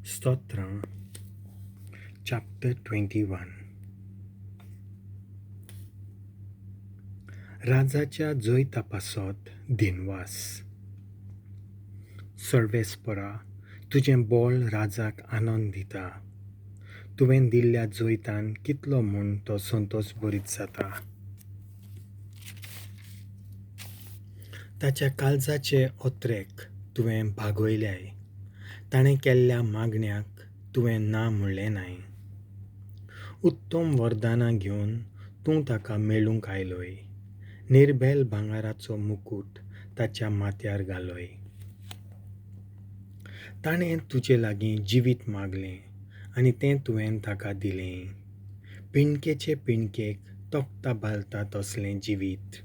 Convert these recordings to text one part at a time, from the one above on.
स्तोत्रां chapter 21. राजाच्या जैता पासत दिनवास. सर्वेस्परा, तुजें बोल राजाक आनंद दिता. तुवें दिल्ल्या जैतान कितलो म्हूण तो संतोश बरीत जाता. ताच्या काळजाचे ओत्रेक तुवें भागयल्याय. ताणें केल्ल्या मागण्याक तुवें ना म्हणलें नाय. उत्तम वरदानां घेवन तूं ताका मेळूंक आयलोय. निर्बेल भांगराचो मुकूट ताच्या माथ्यार घालोय. ताणें तुजे लागीं जिवीत मागलें आनी तें तुवें ताका दिलें. पिंडकेचे पिंडकेक तोखता बालता तसलें जिवीत.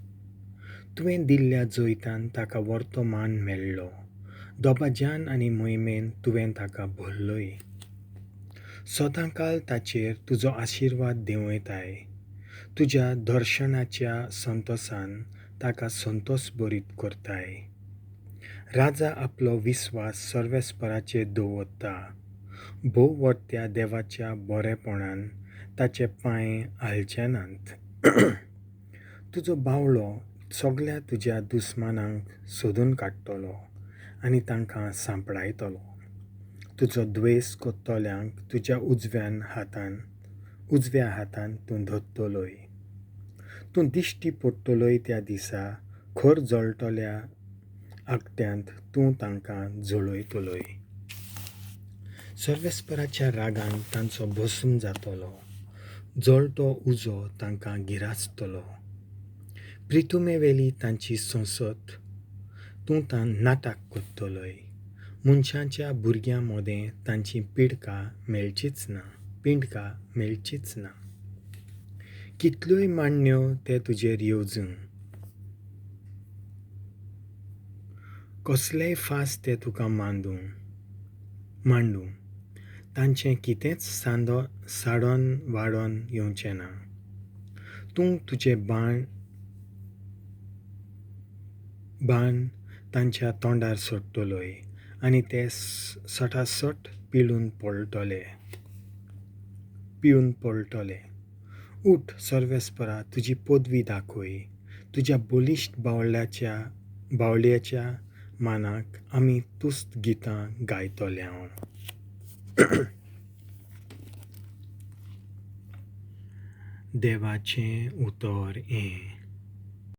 तुवें दिल्ल्या जैतान ताका वर्तो मान मेळ्ळो. दोबाज्यान आनी मोहिमेन तुवें ताका भरलोय. सदांकाल ताचेर तुजो आशिर्वाद देंवयताय. तुज्या दर्शनाच्या संतोसान ताका संतोश बरीत करताय. राजा आपलो विस्वास सर्वेस्पराचेर दवरता. भोववर्त्या देवाच्या बरेपणान ताचे पांय हालचे नात. तुजो बावळो सगल्या तुज्या दुस्मानांक सोदून काडटलो आनी तांकां सांपडायतलो. तुजो द्वेस करतल्यांक तुज्या उजव्या हातान तूं धरतलोय. तूं दिश्टी पडटलोय त्या दिसा खर जळटल्या आगट्यांत तूं तांकां जळयतलोय. सर्वेस्पराच्या रागान तांचो भस्म जातलो. जळटो उजो तांकां गिरासतलो. प्रितुमेवेली तांची संसद तूं तां नाटक करतलोय. मनशाच्या भुरग्यां मदें तांची पिडका मेळचीच ना पिंडका मेळचीच ना. कितल्योय मांडण्यो ते तुजेर येवजूं, कसलेय फास ते तुका मांडूं, तांचें कितेंच साडोन वाडोन येवचें ना. तूं तुजें बाण तांच्या तोंडार सोडटलोय आनी ते सटासट पिळून पडटले. उठ सर्वेस्परा, तुजी पदवी दाखय. तुज्या बलिश्ट बावल्याच्या मानाक आमी तुस्त गितां गायतले. देवाचें उतर हें.